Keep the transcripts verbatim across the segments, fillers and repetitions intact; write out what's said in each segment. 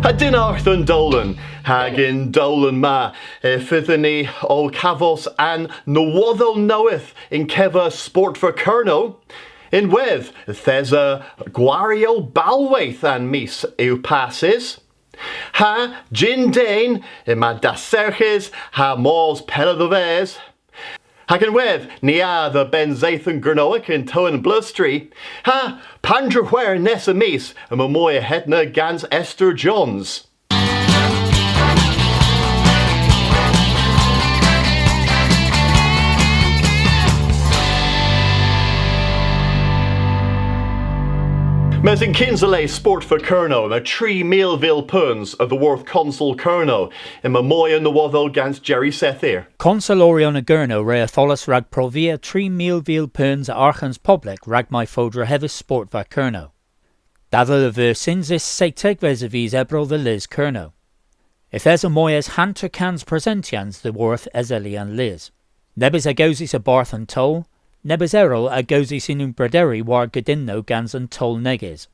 Ha dynnargh dhe'n dowlen, hag y'n dowlen ma, y fydhyn ni ow kavos an nowodhow nowydh yn kever sportva Kernow. Ynwedh, yth esa gwariow balweyth an mis yw passys. Ha jynn den, yma dasserghys ha mos pella dhe-ves. Hag ynwedh, ni a dhe Bennseythen Gernewek yn Tewynblustri, ha pandr'a hwer nessa mis, yma moy a henna gans Esther Johns. Mes yn kynsa le, sportva Kernow, yma tri mil vil peuns a-dhyworth Konsel Kernow, yma moy a nowodhow gans Jerry Sethir. Konseloryon a Gernow re etholas rag provia tri mil vil peuns a arghans poblek rag may fo drehevys sportva Kernow. Dadhel a veu synsys seytegves a vis Ebrel dhe Lys Kernow. Yth esa moy es hanter kans presentyans dhyworth eseli an lys. Nebes a gewsis a-barth an towl, nebes erel a gewsis yn unn brederi war gedynnow gans an towl negys.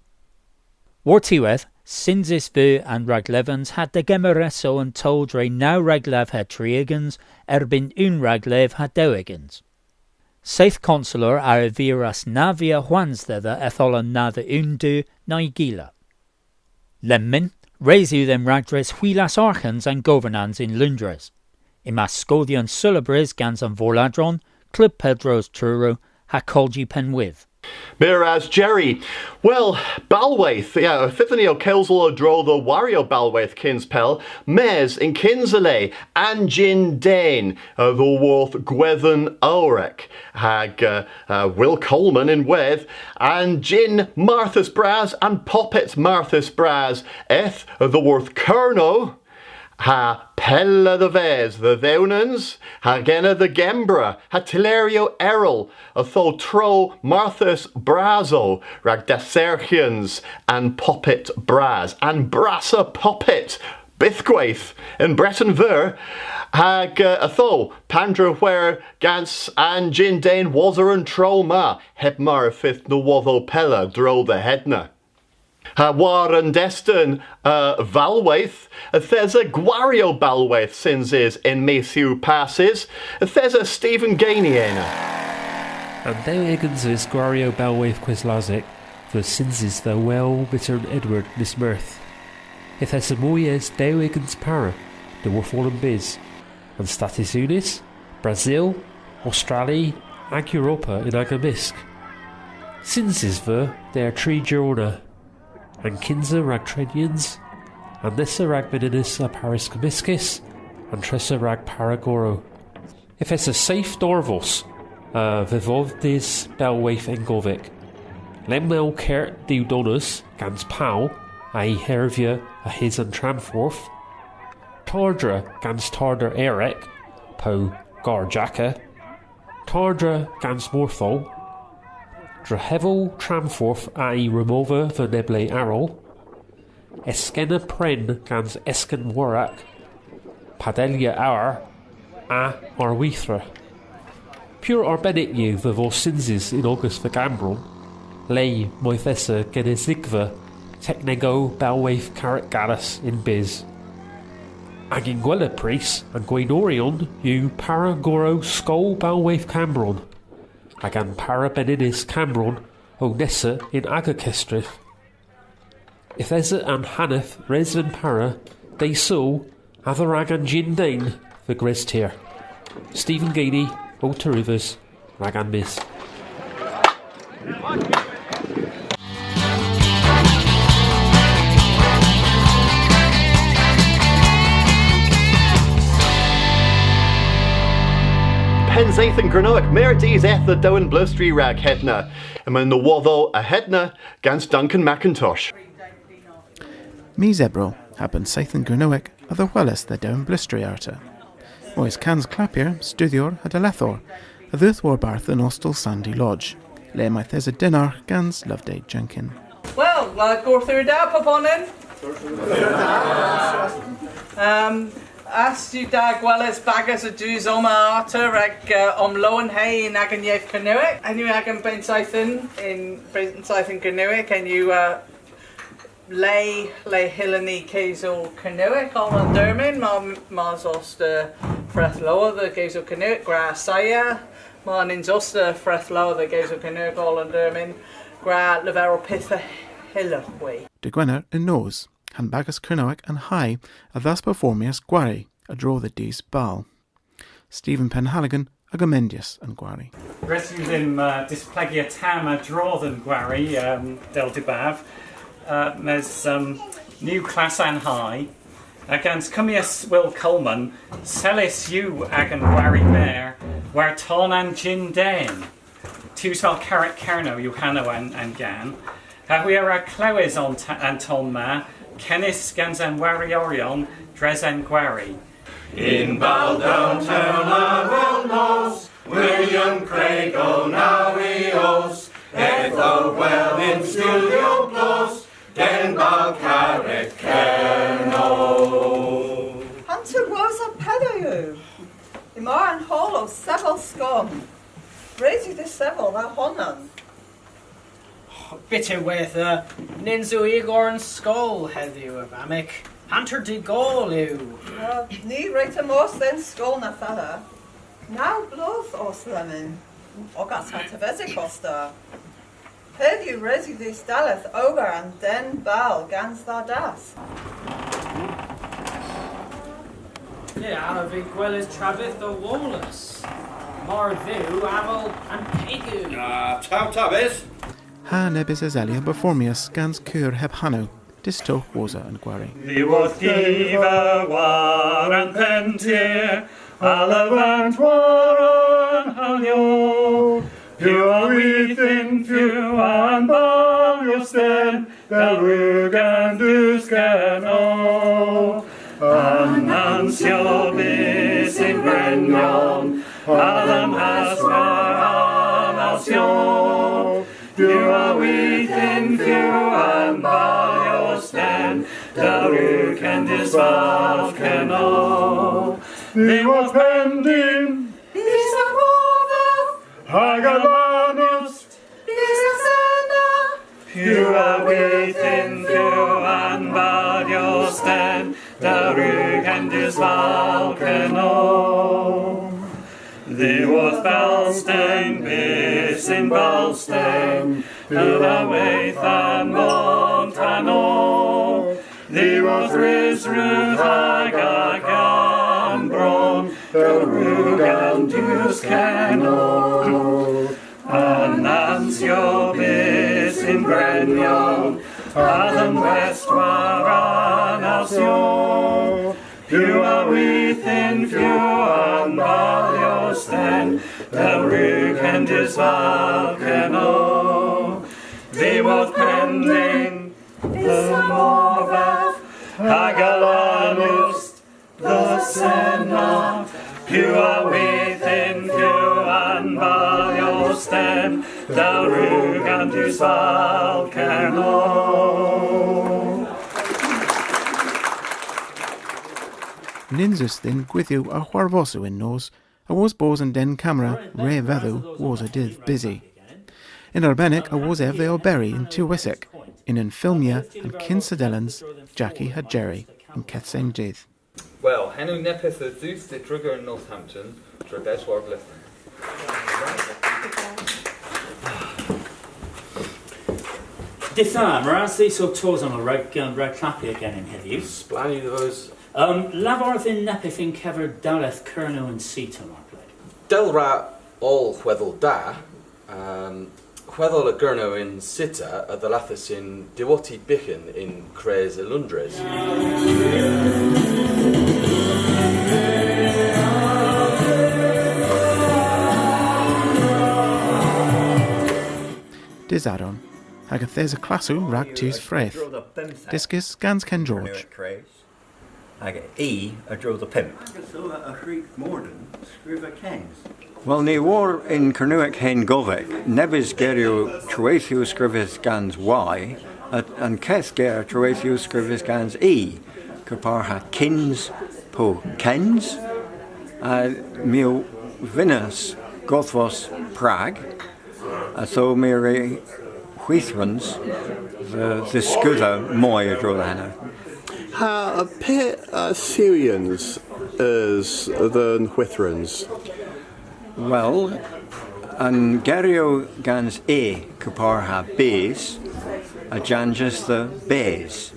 Wor'tiwedh, synsys veu an raglevans ha degemeresow an towl dre naw raglev ha tri ugens erbynn unn raglev ha dew ugens. Seyth konselor a erviras na via hwans dhedha ethola na dhe unn du na y gila. Lemmyn, res yw dhe'n ragdres hwilas arghans an governans yn Loundres. Yma skoodhyans seulabrys gans an Vorladron, Klub Peldros Truru, ha Kolji Pennwydh. Meur ras, Jerry. Wel, balweyth, ya, y fydhyn ni ow kewsel a-dro dhe wariow balweyth kyns pell, mes yn kynsa le, an jynn den, a-dhyworth Gwedhen Owrek, hag, uh, uh, Will Coleman ynwedh, an jynn marthys bras, an poppet marthys bras, eth a-dhyworth Kernow, ha pella dhe-ves dhe Dhewnans, hag ena dhe Gembra, ha tylleryow erel, ytho tro marthys brasow rag dasserghyans an poppet bras, an brassa poppet, bythkweyth, yn Breten Veur, hag, uh, ytho, pandr'a hwer gans an jynn den wosa an tro ma, heb mar y fydh nowodhow pella a-dro dhe hedna. Ha war an desten, uh, balweyth, yth esa gwariow balweyth synsys yn mis yw passys, yth esa Stephen Gainey ena. An dew ugens gwariow balweyth kreswlasek a veu synsys dhe Wel Bittern Edward mis Meurth. Yth esa moy es dew ugens para dhyworth oll an bys, an Statys Unys, Brasil, Ostrali, hag Europa yn aga mysk. Synsys a veu der tri jorna, an kynsa rag trenyans, an nessa rag benenes ha parys kemyskys, an tressa rag para gorow. Yth esa seyth dorvos a vevowdhys balweyth hengovek. Lemmel kert dhiw donas gans pow a'y hervya a-hys an tramfordh, tardra gans tarder erek, po garjaka, tardra gans morthow, drehevel tramfordh a'y remova dhe neb le arall, eskenna prenn gans esken warrak, padellya owr, ha arwithra. Pur arbennik yw dhe vos synsys yn ogas dhe Gambron, le mayth esa genesigva teknegow balweyth karrek gales y'n bys. Hag y'n gwella prys, an gwaynoryon yw para gorow Skol Balweyth Kambron, hag an para benenes Kambron o nessa yn aga kesstrif. Yth esa an haneth res dhe'n para, dres Sul, a-dherag an jynn den dhe Gres Tir. Stephen Gainey, ow terivas, rag An Mis. Pennseythen Gernewek, meur a dus eth dhe Dewynblustri rag hedna. Yma nowodhow a hedna gans Duncan Mackintosh. Mis Ebrel, ha Pennseythen Gernewek a dhehwelis dhe Dewynblustri arta. Moy es kans klappyer, studhyer ha dallether a dheuth warbarth yn ostel Sandy Lodge, le mayth esa dynnargh gans Loveday Jenkin. Wel, uh, gorthugher da, pubonan. Um, ass yw da gweles bagas a dus omma arta rag, uh, omlowenhe yn agan yeth Kernewek. Henn yw agan bennseythen yn, bennseythen Gernewek, henn yw, uh, Le, le hyllyn ni kewsel Kernewek oll an termyn, ma, mars os ta freth lowr dhe gewsel Kernewek, gwra assaya, ma nyns os ta freth lowr dhe gewsel Kernewek oll an termyn, gwra leverel pyth a hyllowgh hwi. Dy' Gwener yn nos, ha'n bagas Kernewek An Hay a dhasperformyas gwari a-dro dhe dus bal. Stephen Penhaligon a gomendyas an gwari. Res yw dhymm, uh, displegya tamm a-dro dhe'n gwari, um, dell dybav, uh, mes, um, ni yw Klass An Hay, ha gans kummyas Will Coleman, selys yw agan gwari mer war ton an jynn den. Tus Val Karrek Kernow yw hanow an, an gan. Ha hwi a wra klewes an, an ton ma, kenys gans an warioryon dres an gwari. Yn bal downtown avel nos, William Craig o naw y oos, eth ow hwel yn studio plos, den bal Karrek Kernow. Hanter wosa peder yw. Yma an howl ow sevel skon. Res yw dhis sevel dha honan. Byttiwedha, nyns yw igor an skol hedhyw, a vammik. Hanter dy'gol yw. Uh, ni re wre'ta mos dhe'n skol na fella. Naw bloodh os lemmyn. Ogas ha tevesik os ta. Hedhyw res yw dhis dalleth ober an den bal gans dha das. Ny allav vy gweles travyth a-woles. Mar dhu avel an pegu. Ah, taw taves. Ha nebes eseli a berformyas gans keur heb hanow, distowgh wosa an gwari. Dhiworth diva war an pentir, a levant war an hanyow. Piw a with yn few an balyow sten, dell wrug an dus Kernow. An ansyow bys yn Brennyon, a dhymm has war an alsyow. Piw a with yn few an balyow sten, dell wrug an dus bal Kernow. Dhiworth Pendin, bys dha Morveth, hag a Lanust, bys dha Senna. Piw a with yn few an balyow sten, dell wrug an dus bal Kernow. Dhiworth Balsten bys yn Balsten, piw a with an Montanow. Dhiworth Resrudh hag a Gambron, dell wrug an dus Kernow. An ansyow bys yn Brennyon, a dhymm west war an alsyow. Piw a with yn few an balyow sten, dell wrug an dus bal Kernow. Dhiworth Pendin, bys dha Morveth, hag a Lanust, dha Senna. Piw a with yn few an balyow sten, dell wrug an dus bal Kernow. Nyns eus dhyn gwydhyow a hwarvosow y'n nos, awos bos an den kamera re vedhow wosa dydh bysi. Yn arbennik awos ev dhe oberi yn tiwysek, yn unn filmya an kynsa dyllans Jackie ha Jerry yn keth sen dydh. Wel, henn yw neppyth a dheuth dhe Drugger yn Northampton dre beswar bledhen. Dydh da, meur ras dhis ow tos omma rag, um, rag klappya genyn hedhyw. Splann yw dhe vos. Um, lavar dhyn neppyth yn kever dalleth Kernow yn sita, mar pleg. Dell wra oll hwedhel da, um, hwedhel a Gernow yn sita a dhallathas yn diwotti byghan yn kres a Loundres. Dy' Sadorn, hag yth esa klassow rag tus freth. Dyskys gans Ken George. Hag i a-dro dhe pymp. Hag ytho a Hreg Morden skrifa kyns. Wel, ni a wor yn Kernewek hengovek, nebes geryow treweythyow skrifys gans Y, ha an keth ger treweythyow skrifys gans E, kepar ha kyns po kens, ha my a vynnas godhvos prag, ytho my a wre Hwithrans, dhe dhiskudha moy a-dro dhe henna. Ha py, uh, sywyans eus dhe'n hwithrans? Wel, an geryow gans e kepar ha bys a janjyas dhe bes.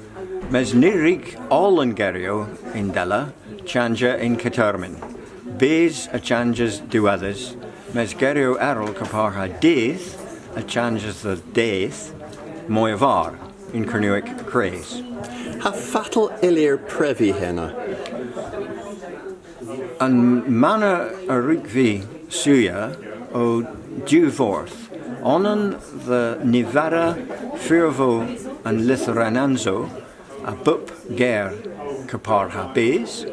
Mes ny wrug oll an geryow yndella chanjya yn kettermyn. Bys a janjyas diwedhes, mes geryow erel kepar ha dydh a janjyas dhe dydh, moy a-varr yn Kernewek kres. Ha fatel yllir previ henna? An manner a wrug vy sywya o diw fordh, onan dhe niverya furvow an lytherennansow a bub ger kepar ha bys,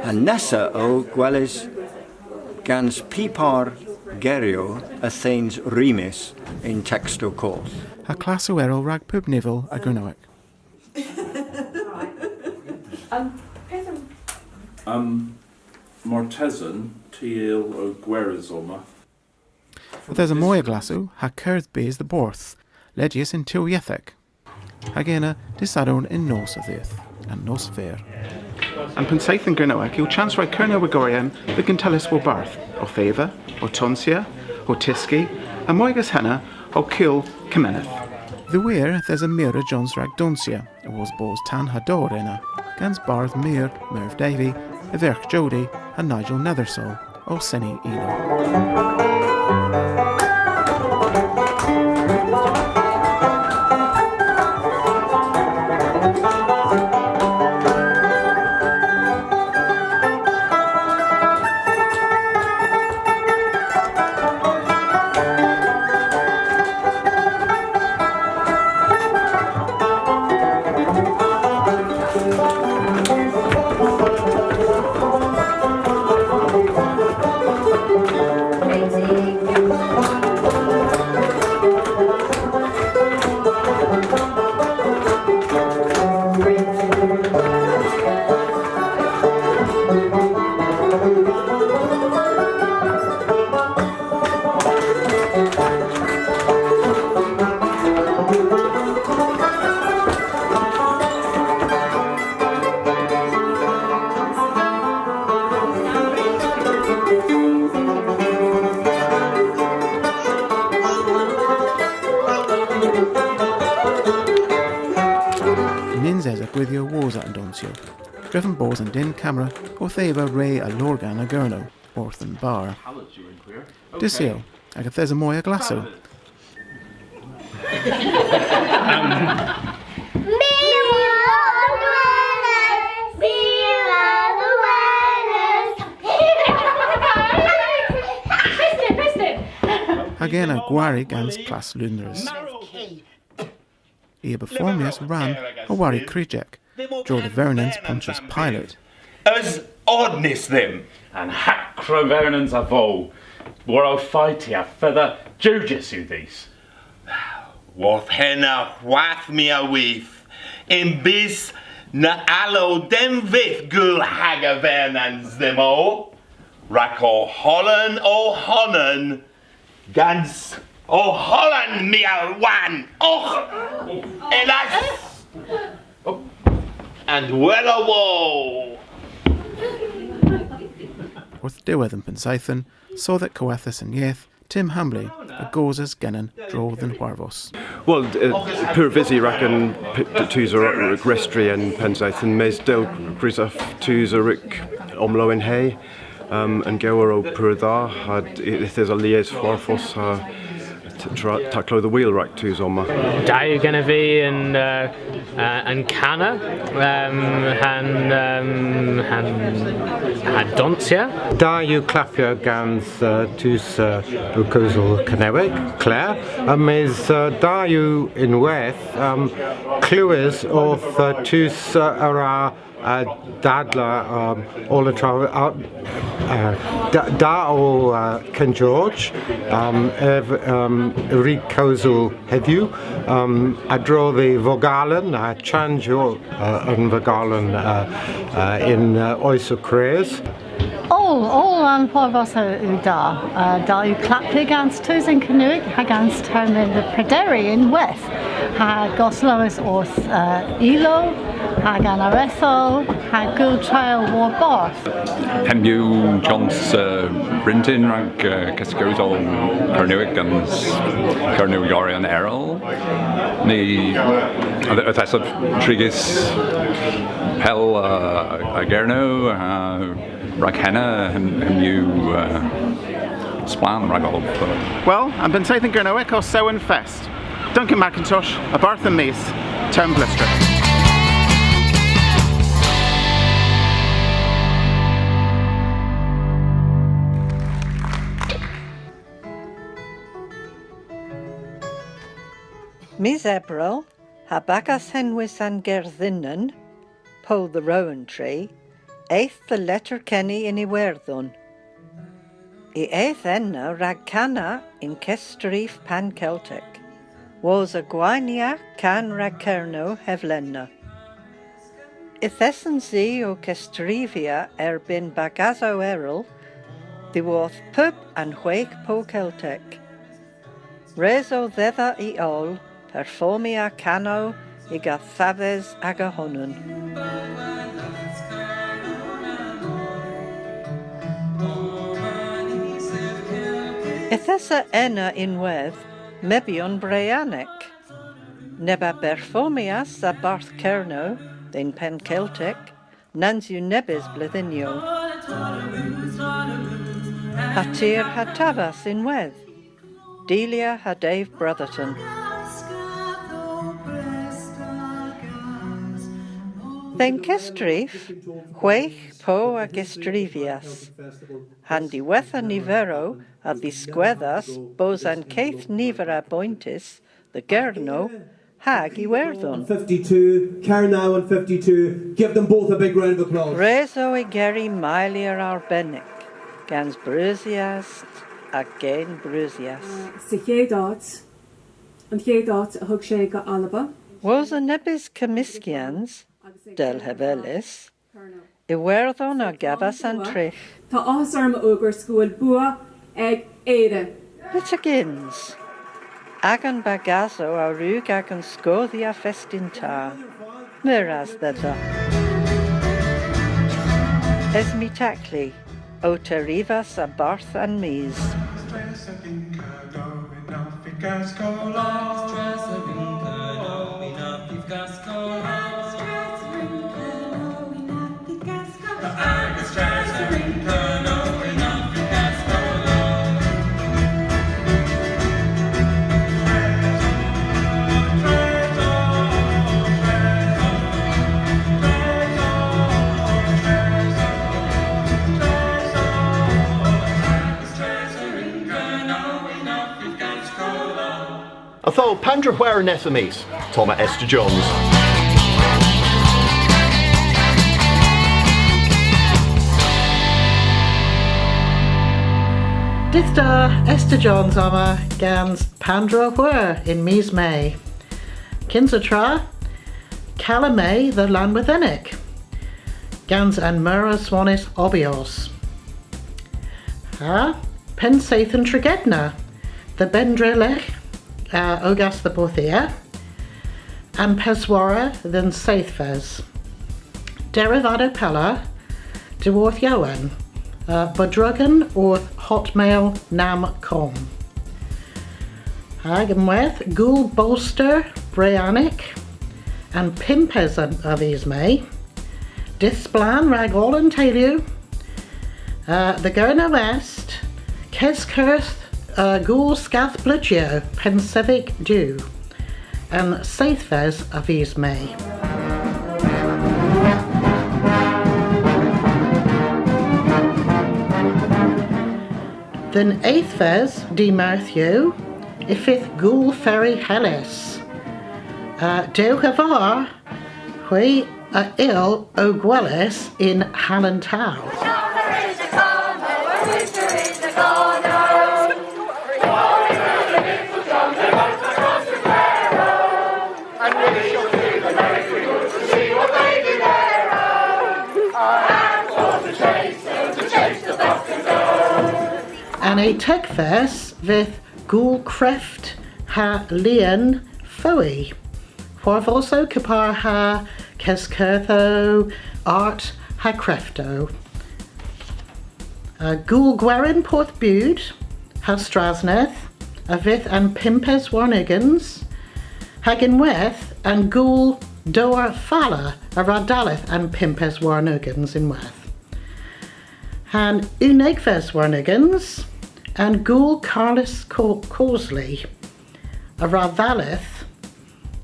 ha nessa o gweles gans py par geryow yth ens rimys yn tekstow koth. Ha klassow erel rag pub nivel a Gernewek. Um, Pethym. Um, Martesen, ty a yll gweres omma. Yth esa moy a glassow ha kerdh bys dhe Borth, ledys yn tewleyethek. Hag ena, dy' Sadorn yn nos a dheuth, an Nos Fer. An Pennseythen Gernewek yw chons rag Kernewegoryon dhe guntelles warbarth, owth eva, ow tonsya, ow tyski, ha moy ages henna, ow kul kemeneth. Dhe wir, yth esa meur a jons rag donsya, awos bos tan ha dowr ena, gans bardh meur, Merv Davey, y vyrgh Jody, ha Nigel Nethersole, ow seni ilow. Nyns esa gwydhyow wosa an donsyow. Drefen bos an den kamera owth eva re a lorgan a Gernow orth an bar. Dy' Sul, hag yth esa moy a glassow. Hag ena gwari gans klass Loundres. I a berformyas rann a wari krijek, dro dhe vernans Pontius Pilate. Eus odnis dhymm? An hakrow vernans a vo, war ow faytya fetha jewjys yw dhis. Orth henna hwath my a with, yn bys na allo dhymm vyth gul hag a vernans dhymmo, rag ow holan ow honan, gans ow holan my a wan! Och! Elas! An wella wo! Orth diwedh an Pennseythen, sodhek Kowethas an Yeth, Tim Hambley, a gosas genen dro dhe'n hwarvos. Wel, eh, pur vysi rag an p-, tus a wrug restri an Pennseythen, mes dell grysav tus a wrug omlowenhe. Um, an gewer o pur dha, ha d-, yth esa lies hwarvos ha t-, tra-, taklow dhe wul rag tus omma. Da yw genev vy an, uh, uh, an kana, um, ha'n, um, ha'n, ha donsya. Da yw klappya gans, uh, tus, uh, ow kewsel Kernewek, Claire, uh, mes, uh, da yw ynwedh, um, klewes orth, uh, tus, uh, a wra a dadhla, um, oll an tra, uh, uh, da, da o, uh, Ken George, um, ev, um, a wrug kewsel hedhyw, um, a-dro dhe vugalen, ha chanjya, uh, an vugalen, uh, uh, yn, uh, oes a-gres. Oll, oll an hwarvosow yw da. Uh, da yw klappya gans tus yn Kernewek ha gans termyn dhe prederi ynwedh. Ha goslowes orth, uh, ilow, hag an arethow, ha gul treyl warbarth. Hemm yw chons, uh, bryntin rag, uh, keskewsel Kernewek gans Kernewegoryon erel. Ni, yth esa trigys pell, uh, a Gernow, uh, rag henna, hemm, hemm yw, uh, splann ragov. Wel, an Bennseythen Gernewek o sewen fest. Duncan McIntosh, a-barth An Mis, Tewyn Plestric. Mis Ebrel, ha bagas henwys an Gerdhinen, Pow the Rowan Tree, eth dhe Letterkenny yn Iwerdhon. I eth ena rag kana yn kesstrif Pan-Keltek, wosa gwaynya Kan rag Kernow hevlena. Yth esens i ow kesstrivya erbynn bagasow erel dhyworth pub an hwegh pow Keltek. Res o dhedha y oll performya kanow y'ga thaves aga honan. Yth esa ena ynwedh mebyon Breanek. Neb a berformyas a-barth Kernow dhe'n Pan-Keltek, nans yw nebes bledhynnyow. Ha tir ha tavas ynwedh, Delia ha Dave Brotherton. Dhe'n kesstrif, hwegh pow a gesstrivyas. Ha'n diwettha niverow a dhiskwedhas bos an keth niver a boyntys dhe Gernow hag Iwerdhon. Fifty-two, Kernow and fifty-two. Give them both a big round of applause. Res o igeri maylyer arbennik, gans brusyas ha gen brusyas. Sy hedad, an hedad a hug sé ga Alba. Wosa nebes kemyskyans, dell hevelis, Iwerdhon a gavas an trygh. Ta ogas orth ober skoell bua ag Ere. Byttegyns. Agan bagasow a wrug agan skoodhya fest yn ta. Meur ras dhedha. Esme Tackley, ow terivas a-barth An Mis. Ytho, pandr'a hwer yn Ev an Mis, Tomma Esther Johns. Dydh da, Esther Johns omma gans Pandr'a hwer yn Mis Me. Kynsa tra, Kala Me dhe Lannwedhenek, gans an meur aswonys Obby Oss. Ha Pennseythen Tregedna, dhe Bendrelek, uh, ogas dhe Borthia, an peswara dhe'n seythves. Derivadow pella, dhyworth Jowan, uh, bodrogen orth hotmail nam com. Hag ynwedh, Gool Bolster Breanek, an pympes a, a vis Me. Dydh splann rag oll an teylu. Uh, dhe Gernow West, keskerdh, uh, Gool Skath Bleujyow, Pennsevik Du, an seythves a vis Me. Dhe'n ethves, dy' Merthyw, y fydh Gool Feri Hellys. Uh, dewgh a-varr, hwi a yll ow gweles yn Hal an Tow. An tekves vydh gool kreft ha lien fowi. Hwarvosow kepar ha keskerdhow, art ha kreftow. Uh, gool gwerin Porthbud ha Strasnedh a vydh an pympes warn ugens, hag ynwedh an gool dowr Fala a wra dalleth an pympes warn ugens ynwedh. Ha'n unnegves warn ugens, an gool Carlys Co-, Cawsley a wra dalleth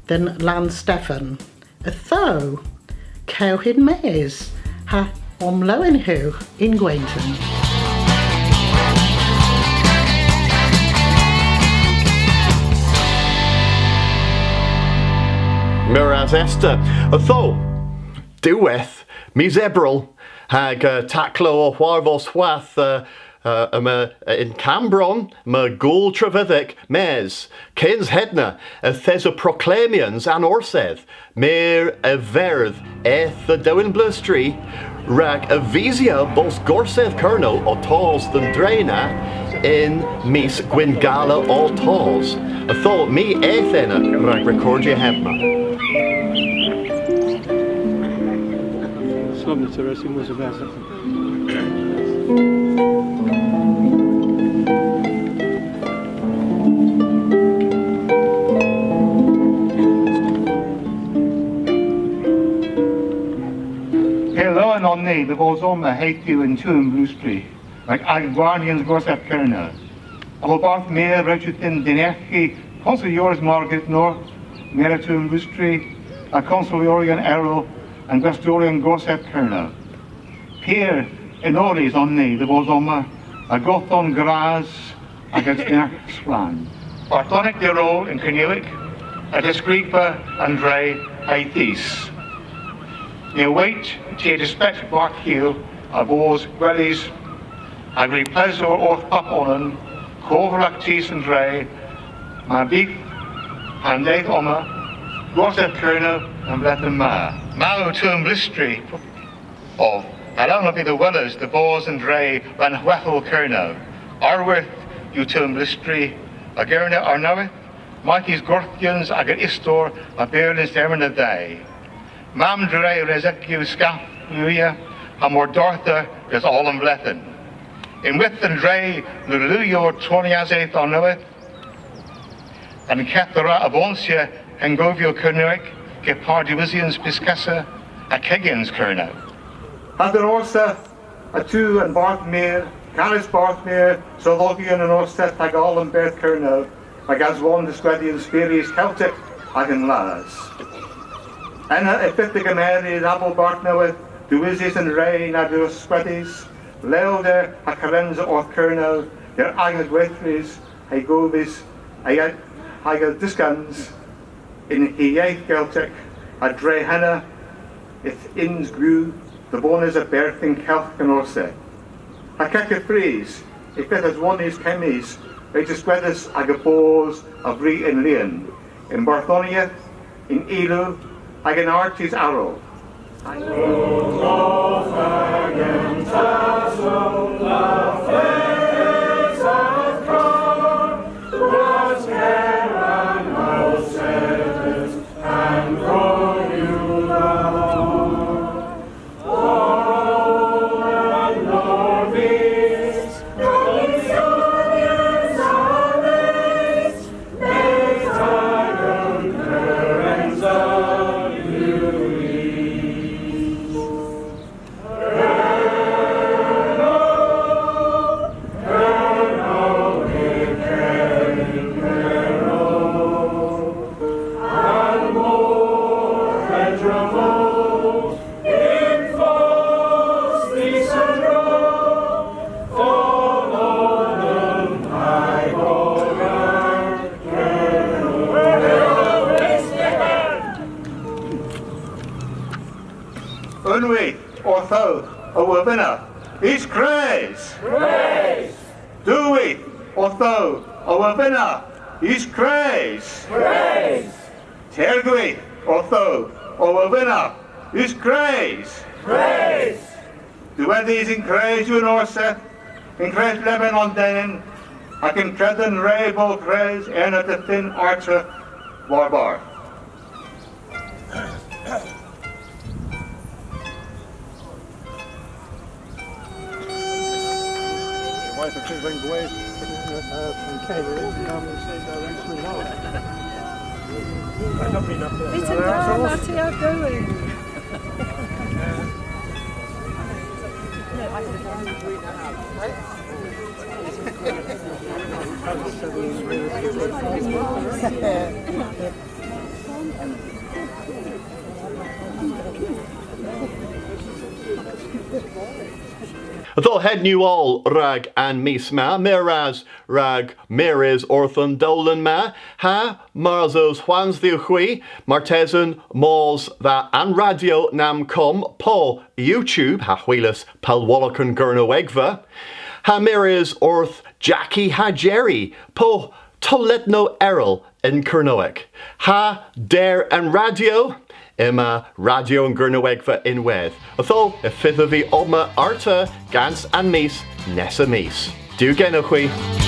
dhe'n Lannstefan. Ytho, kewgh yn-mes ha omlowenhewgh yn gwenton. Meur ras Esther. Ytho, diwedh mis Ebrel, hag, eh, taklow ow hwarvos hwath, eh, eh, yma, eh, yn Kammbronn, yma gool Trevithick, mes, kyns hedna, yth esa proklamyans an Orsedh, meur a verdh eth dhe Dewyn Blustri, rag avisya bos Gorsedh Kernow ow tos dhe'n dre na yn mis Gwynngala ow tos. Ytho my eth ena rag rekordya hemma. Som na teresi mos a vesa. Pur lowen on ni dhe vos omma hag yw yn Tewynblustri, rag agan gwarnyans Gorsedh Kernow. Avel Bardh Meur, res yw dhyn dynerghi Konseljores Margaret North, Mer a Tewynblustri, ha konselyoryon erel an gwestoryon Gorsedh Kernow. Pur enorys on ni dhe vos omma, ha gorton gras agan dynerghi splann. Bardhonek dherol yn Kernewek, a dhiskrifas an dre ha'y dus. Ni a wayt ty a dhispet Bardh Hiel a vos gwelys, hag y ri plesour orth pub onan, kov rag tus an dre, mar byth pan eth omma Gorsedh Kernow an vledhen ma. Maw Tewynblustri ov, ha lawn ov vy dhe weles dhe vos an dre rann hwedhel Kernow. Arwodh yw Tewynblustri a Gernow arnowydh, mayth eus gorthyans agan istori a berlans termyn a dheu. Mamm dre res yw skath liwya ha mordardha dres oll an vledhen. Ynwedh an dre, liwyow tornyaseth arnowydh, an keth a wra avonsya hengovyow Kernewek kepar diwysyans pyskessa ha kegyns Kernow. Ha'n Orsedh a-dro an Bardh Meur, Carys Bardh Meur, sodhogyon an Orsedh hag oll an berdh Kernow, hag aswon diskwedhyans spyrys Keltek agan wlas. Ena y fydh dhe gemeres avel Bardh Nowydh, diwysys an re na diskwedhys, leelder ha kerensa orth Kernow, der aga gweythres, ha'y govis, ha'y, ha'y dyskans yn hy yeth Geltek, ha dre henna yth yns gwiw dhe vones a-berth yn kylgh an Orsedh. Ha kekeffrys, y fydh aswonys kemmys re diskwedhys aga bos a vri yn lien, yn bardhonieth, yn ilow, hag yn artys erel. Unnweyth orthowgh a wovynna, eus kres? Kres! Diwweyth orthowgh a wovynna, eus kres? Kres! Teyrgweyth orthowgh a wovynna, eus kres? Kres! Diwedhys yn kres yw an Orsedh, Yn kres lemmyn on denen, hag yn tredhon re bos res ena dhe fynn arta warbarth. It's a drama to our going. Ytho henn yw oll rag an mis ma, meur ras rag mires orth an dowlen ma, ha mars eus hwans dhywgh hwi, martesen mos dha an radyo nam com po YouTube ha hwilas Pellwolok an Gernewegva, ha mires orth Jackie ha Jerry po towlennow erel yn Kernewek. Ha der an radyo, yma Radyo an Gernewegva ynwedh. Ytho, y fydhav vy omma arta gans an mis nessa mis. Duw genowgh hwi.